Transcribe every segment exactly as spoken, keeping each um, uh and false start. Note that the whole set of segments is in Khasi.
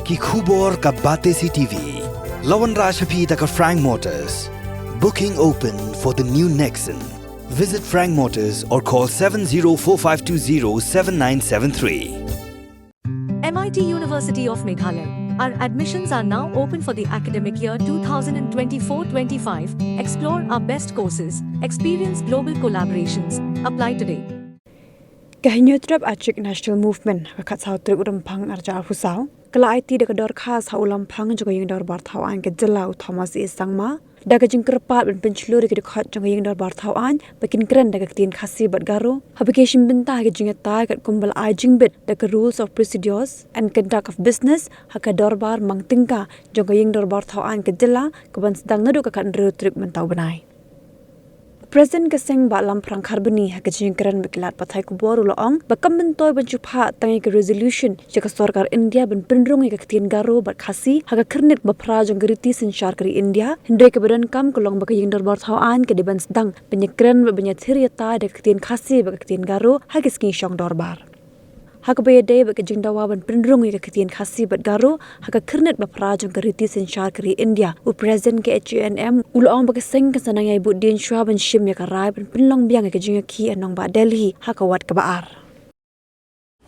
Ki khubor ka Batesi T V. La wanrah sha phi da ka Frank Motors. Booking open for the new Nexon. Visit Frank Motors or call seven zero four five two zero seven nine seven three. M I T University of Meghalaya. Our admissions are now open for the academic year twenty twenty-four twenty-five. Explore our best courses, experience global collaborations. Apply today. Ka Hynñiewtrep Achik National Movement, ka khatsaw tarik u Rymphang arhajar arphew saw, ka la aiti da ka dorkhas ha u Lamphang jong ka Ïing Dorbar Thaw Aiñ ka Jylla u Thomas A Sangma, da ka jingkyrpad ban pynshlur ïa ki dkhot jong ka Ïing Dorbar Thaw Aiñ ba kin kren da ka ktien Khasi bad Garo, haba ki ïashim bynta ha ka jingïatai katkum ba la ai jingbit da ka Rules of Procedures and Conduct of Business ha ka dorbar mang tyngka jong ka Ïing Dorbar Thaw Aiñ ka Jylla, kaban sdang naduh ka khathynriew tarik mynta u bnai. President ka seng Bah Lamphrang Kharbani ha ka jingkren bad ki lad pathai khubor u la ong ba kam myntoi ban shu phah tang ïa ka resolution sha ka sorkar India ban pynrung ïa ka ktien Garo bad Khasi ha ka khyrnit ba phra jong ka riti synshar ka ri India, hynrei kaba donkam ka long ba ka Ïing Dorbar Thaw Aiñ ka dei ban sdang ban ïakren bad ban ïathir ïatai da ka ktien Khasi bad ka ktien Garo ha ki sngi shong dorbar. Ha kaba ïadei bad ka jingdawa ban pynrung ïa ka ktien Khasi bad Garo ha ka khyrnit ba phra jong ka riti synshar ka ri India, u President ka H A N M u la ong ba ka seng kan sa nang ïai buddien shuwa ban shim ïa ka rai ban pynlong biang ïa ka jingïakhih ha nongbah Delhi ha ka wat kaba ar.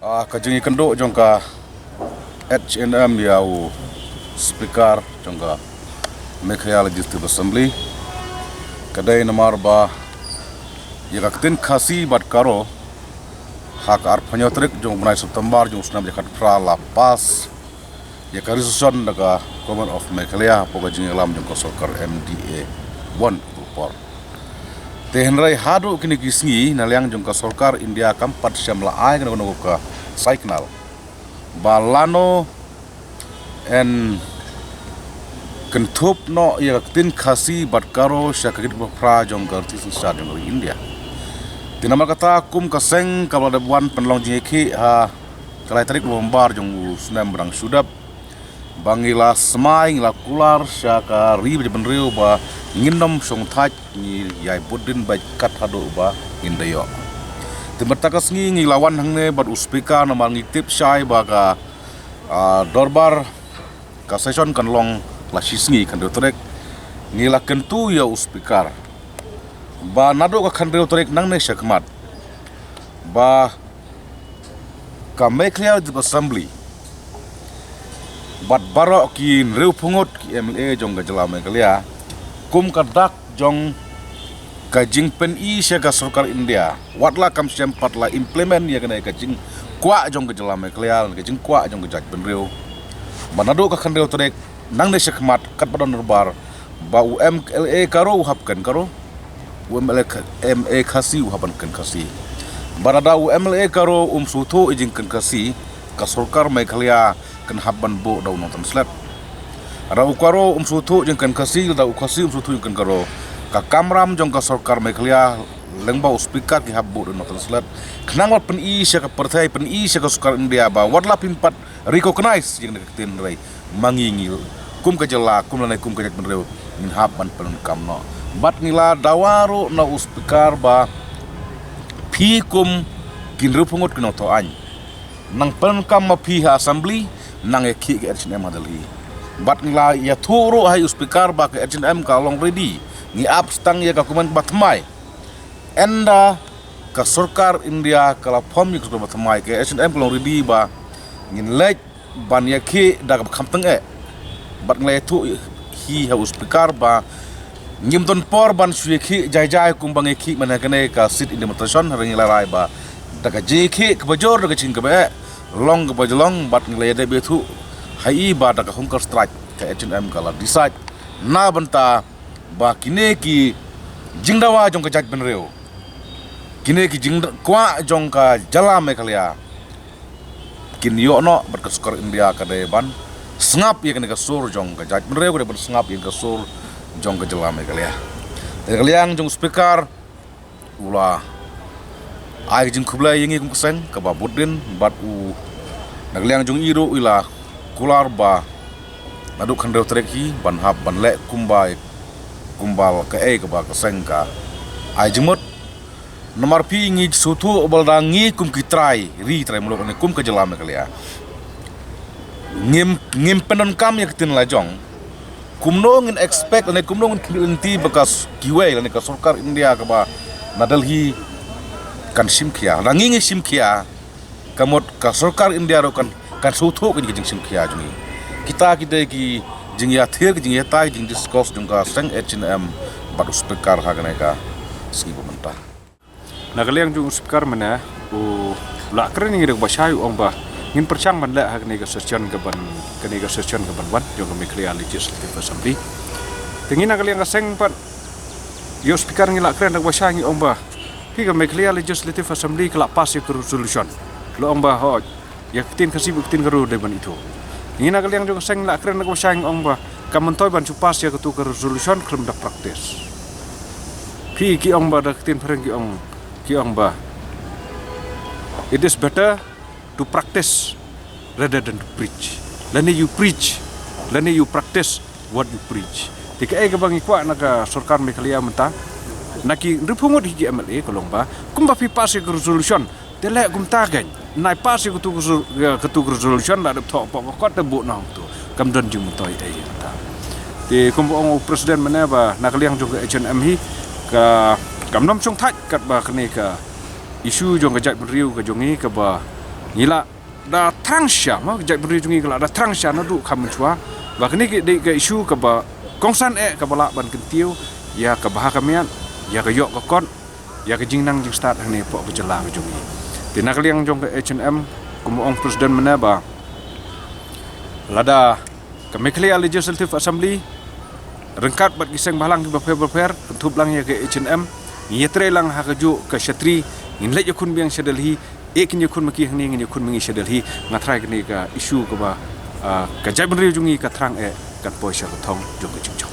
Ah, ka jingïakynduh jong ka H A N M ïa u Speaker jong ka Meghalaya Legislative Assembly ka dei namar ba ïa ka ktien Khasi bad Garo ha ka arphew hynñiew tarik jong u bnai September jong u snem hajar khatphra la pass ïa ka resolution da ka Government of Meghalaya hapoh ka jingïalam jong ka sorkar M D A one ka por. Te hynrei haduh kine ki sngi na liang jong ka sorkar India kam pat shym la ai kano kano ka signal ba lano yn kynthup noh ïa ka ktien Khasi bad Garo sha ka khyrnit ba phra jong ka riti synshar jong ka ri India. Te namar kata kum ka seng kaba la dep wan pynlong jingïakhih ha ka lai tarik November jong u snem ba dang shu dep, ba ngi la smai, ngi la kular sha ka ri bad jaitbynriew ba ngin nym shongthait, ngi ïai buddien beit kat haduh ba ngin da ïoh. Te mynta ka sngi ngi la wan hangne bad u Speaker namar ngi tip shai ba ka, ah, dorbar, ka session kan long la shi sngi, khathynriew tarik. Ngi la kyntu ïa u Speaker ba naduh ka khathynriew tarik nangne shakhmat ba ka Meghalaya Legislative Assembly bad baroh ki hynriewphew ngut ki M L A jong ka jylla Meghalaya, kum ka dak jong ka jingpyni sha ka sorkar India, wat la kam shym pat la implement ïa kane ka jingkwah jong ka jylla Meghalaya, ka jingkwah jong ka jaitbynriew, ba naduh ka khathynriew tarik nangne shakhmat katba don dorbar, ba u M L A Garo u hap kren Garo, u M L A Kha-, M A Khasi u hap ban kren Khasi. Ba lada u M L A Garo um sngewthuh ïa jingkren Khasi, ka sorkar Meghalaya kan hap ban buh da u nongtranslate. Lada u Garo um sngewthuh jingkren Khasi, lada u Khasi um sngewthuh jingkren Garo, ka kamram jong ka sorkar Meghalaya lyngba u Speaker ki hap buh da u nongtranslate. Khnang wat pyni sha ka pyrthei, pyni sha ka sorkar India ba wat la phim pat recognize ïa kane ka ktien, hynrei ma ngi, ngi kum ka jylla, kum lane kum ka jaitbynriew ngin hap ban pyndonkam noh. Bad ngi la dawa ruh na u Speaker ba phi kum ki hynriewphew ngut ki nongthaw aiñ, nang pyndonkam ma phi ha Assembly, nang ïakhih ka H A N M ha Delhi. Bad ngi la ïathuh ruh ha u Speaker ba ka H A N M ka long ready, ngi ap tang ïa ka government ba thymmai. Ynda ka sorkar India ka la form ïa ka sorkar ba thymmai, ka H A N M ka long ready ba ngin leit ban ïakhih da kaba kham tyngeh. Bad ngi la ïathuh hi ha u Speaker ba ngim don por ban shu ïakhih jai jai kumba ngi ïakhih mynne ha kane ka sit-in demonstration, hynrei ngi la rai ba da ka jingïakhih kaba jur, da ka jingïakhih kaba eh, long kaba jur long, bad ngi la ïadep ïathuh ha i ba da ka hunger strike ka H A N M ka la decide na bynta ba kine ki jingdawa jong ka jaitbynriew, kine ki jingkwah jong ka jylla Meghalaya kin ïoh noh, bad ka sorkar India ka dei ban sngap ïa kane ka sur jong ka jaitbynriew, ka dei ban sngap ïa ka sur jong ka jylla Meghalaya. Te na ka liang jong u Speaker u la ai ka jingkhublei ïa ngi kum ka seng kaba buddien, bad u na ka liang jong i ruh i la kular ba naduh khathynriew tarik hi ban hap ban leh kumba, kumba kaei kaba ka seng ka ai jingmut. Namar phi, ngi sngewthuh ba lada ngi kum ki trai ri trai muluk ne kum ka jylla Meghalaya, Ngim ngim pyndonkam ïa ka ktien la jong. Kumno ngin expect lane kumno ngin khmih lynti ba ka s- kiwei lane ka sorkar India kaba na Delhi kan shim khia. Na ngi ngi shim khia. Ka mut ka sorkar India ruh kan kan shu thuh ka jingshim khia jong ngi. Kita ki dei ki jingïathir, ki jingïatai, ki jingdiscuss jong ka seng H N M bad u speaker ha kane ka sngi ba mynta. Na ka liang jong u speaker mynne u la kren ïa ngi da kaba shai, u ong ba ngin pyrshang ban leh ha kane ka session kaban, kane ka session kaban wan jong ka Meghalaya Legislative Assembly. Te ngi na ka liang ka seng pat, ïa u speaker ngi la kren da kaba shai, ngi ong ba phi, ka Meghalaya Legislative Assembly ka la pass ïa ka resolution. La ong ba hooid, ïa ka ktien Khasi bad ka ktien Garo dei ban ithuh. Ngi na ka liang jong ka seng la kren da kaba shai, ngi ong ba kam myntoi ban shu pass ïa katu ka resolution khlem da practice. Phi, ki ong ba, da ka ktien phareng ki ong, ki ong ba it is better to practice rather than to preach. Lane you preach, lane you practice what you preach. Te kaei kaba ngi kwah na ka sorkar Meghalaya mynta, na ki hynriewphew ngut hi ki M L A, ka long ba kumba phi pass ïa ka resolution, te leh kumta kein. Nai pass ïa katu ka resol- ïa katu ka resolution, la dep thoh hapoh ka kot, te buh noh hangto. Kam don jingmyntoi ei ïa kata. Te kumba ong u president mynne ba na ka liang jong ka H N M hi, ka kam nym shongthait katba kane ka issue jong ka jaitbynriew ka jong ngi kaba ngi la da thrang shisha, mo, ka jaitbynriew jong ngi ka la da thrang shisha naduh kham mynshuwa ba kane ka dei ka issue kaba kongsan eh, kaba lah ban kyntiew ïa ka bha ka miat, ïa ka ïoh ka kot, ïa ka jingnang jingstad hangne hapoh ka jylla ka jong ngi. Te na ka liang jong ka H N M, kumba ong president mynne ba lada ka Meghalaya Legislative Assembly ryngkat bad ki seng bhalang kiba pher bapher, kynthup lang ïa ka H N M, ngin ïatrei lang ha kajuh ka shatri, ngin leit ïakhun biang sha Delhi. Eh, kin ïakhun ma ki hangne, ngin ïakhun ma ngi sha Delhi. Nga tharai kane ka issue kaba, ah, ka jaitbynriew jong ngi ka thrang eh, kan poi sha ka thong jong ka jingjop.